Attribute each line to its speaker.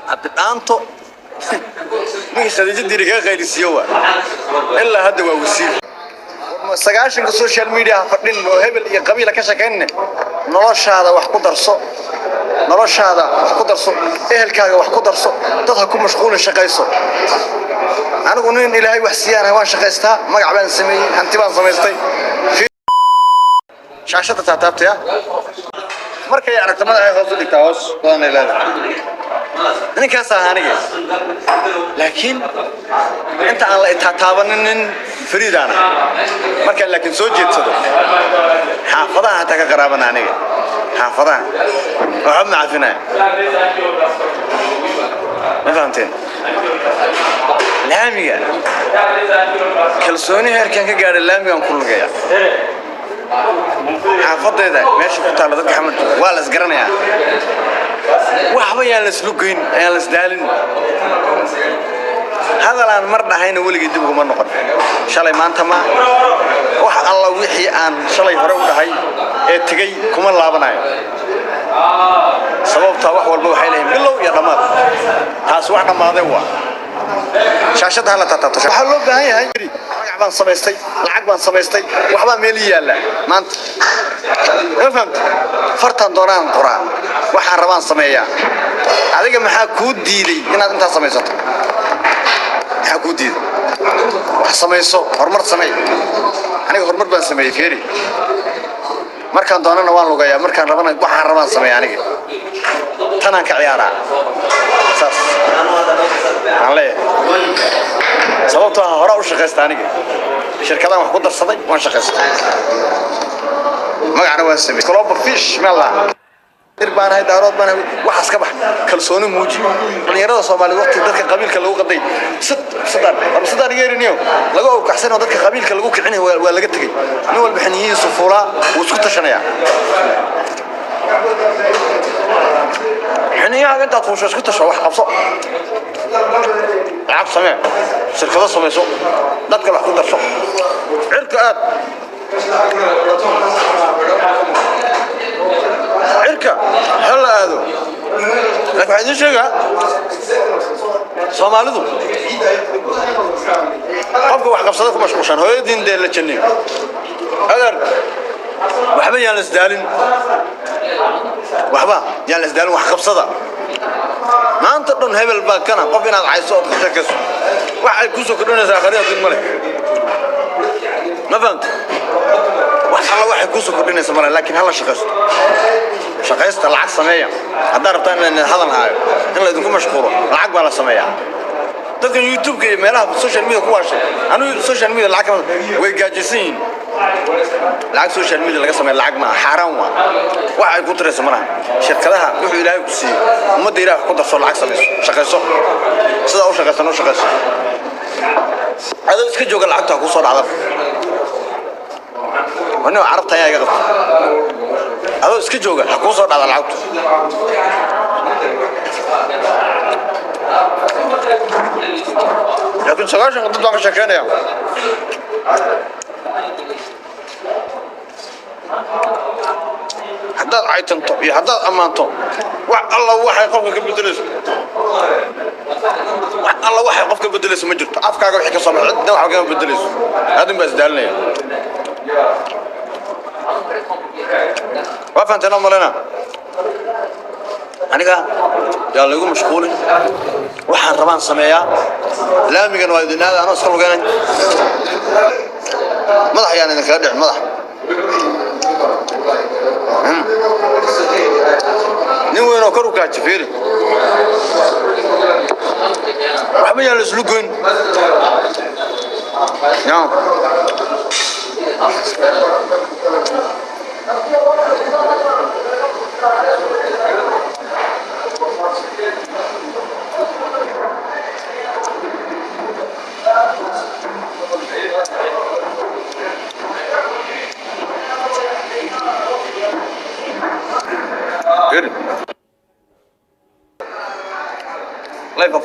Speaker 1: Cabdidhaanto ninkii Khadiijo Diiri kaga qaylisiiyo waa ilaa hadda waa wasiir. 90-ka social media ha fadhin oo hebel iyo qabiila ka shaqaynne. Noloshaada wax ku darso, noloshaada wax ku darso, ehelkaaga wax ku darso, dad ha ku mashquulin, shaqayso. Anigu nin Ilaahay wax siiyaan, waan shaqaystaa, magac baan sameeyey, hanti baan samaystay. Shaashada taataabtaya markay aragto madaxay hoos u dhigtaa, hoos badanay leedahay. Ninkaas ah aniga, laakiin inta aan la itaataabanin nin fariidaan ah markaan laakiin soo jeedsado, xaafadaha hataa ka qaraabana aniga, xaafadaha waxba ma cafinaya. Ma fahamteen? Laamiga kalsooni heerkaan ka gaadhay, laamigaan ku lugeeya. Xaafadayda meesha ku taalla dadka Xamar waa la isgaranayaa. Waxba yaan la islugoyn, ayaan la isdaalin. Hadal aan mar dhahayna weligii dib uguma noqon. Shalay maanta ma wax alla wixii aan shalay hore u dhahay ee tegey kuma laabanayo, sababtaa wax walba waxay leeyihiin bilow iyo dhammaad. Taas wax dhammaaday waa. Shaashadda hala taataabto. Waxaa loo baahan yahay, magac baan samaystay, lacag baan samaystay, waxbaa meel ii yaalla maanta. Ma fahamta? Fartaan doonaan qoraa, waxaan rabaan sameeyaa. Adiga maxaa kuu diiday inaad intaas samaysato? Maxaa kuu diiday? Wax samayso, horumar samey. Aniga horumar baan sameeyey. Feeri, markaan doonana waan lugayaa, markaan rabana waxaan rabaan sameeya. Aniga tanaan ka ciyaaraa, saas aan leeyahay, sababtoo ah horaa u shaqaysta. Aniga shirkadaan wax ku darsaday, waan shaqaystay, magacna waan sameeyey. Global fish meel la dir baan ahay, Daarood baan ahay, waxaas ka bax, kalsooni muuji. Dhalinyarada Soomaaliyeed waqti dadka qabiilka lagu qaday sadaan ama sadaan yeeriniyo laga owkaxsan oo dadka qabiilka lagu kicinay waa laga tegey. Nin walba xiniyihiisu fuulaa, wuu isku tashanayaa. Xiniyaha intaad fuusho isku tasho, wax qabso, lacag samee, shirkado samayso, dadka wax ku darso, cirka aad, cirka ha la aado. Laakiin waxaan idiin sheegaa, Soomaalidu qofka wax qabsada ku mashquulshan hooyadiin dee la janniyo. Adeer, waxba yaan la isdaalin, waxba yaan la isdaalin. Wax qabsada. Maanta dhan hebel baa kana qof inaad cayso ood ka sheekayso, wax ay kusoo kordhinaysaa akhriya adduun male. Ma fahamta? Wax alla waxay kusoo kordhinaysa male, laakiin hala shaqaysto. Shaqaysta, lacag sameeya. Haddaad rabtaan in hadal haayo, in la idinku mashquulo, lacag baa la sameeyaa. Dadkan YouTube-ka iyo meelaha social media ku waashay, anigu social media lacag kama, way gaajaysan yihiin. Lacag social media laga sameeya lacag maaha, xaaraan waa. Wax ay ku tarayso malaha. Shirkadaha wuxuu Ilaahay ku siiyey, ummadda Ilaah wax ku darso, lacag samayso, shaqayso. Sidaa u shaqaysan u shaqayso, adoo iska jooga lacagta ha kusoo dhacda. Anigo Carabta ayaa iga qabta. Adoo iska jooga ha kuu soo dhacda lacagtu. Laakiin 90-ka dad baan ka sheekeynaya. Haddaad caytanto iyo haddaad ammaanto, wax alla waxay qofka ka bedelayso, wax alla waxay qof ka bedelayso ma jirto. Afkaaga wixii ka soo baxay cidna waxba kama bedelayso, adin baa isdaalinaya. Waa fahanteen oo malena. Aniga yaa lagu mashquulin, waxaan rabaan sameeyaa. Laamigan waa idin aada, anoo iska lugeynay. Madax yaan idinkaga dhicin madax. Nin weyn oo kor u kaaji fiiri. Waxba yaan la islu goyn ya. Fiiri. Live.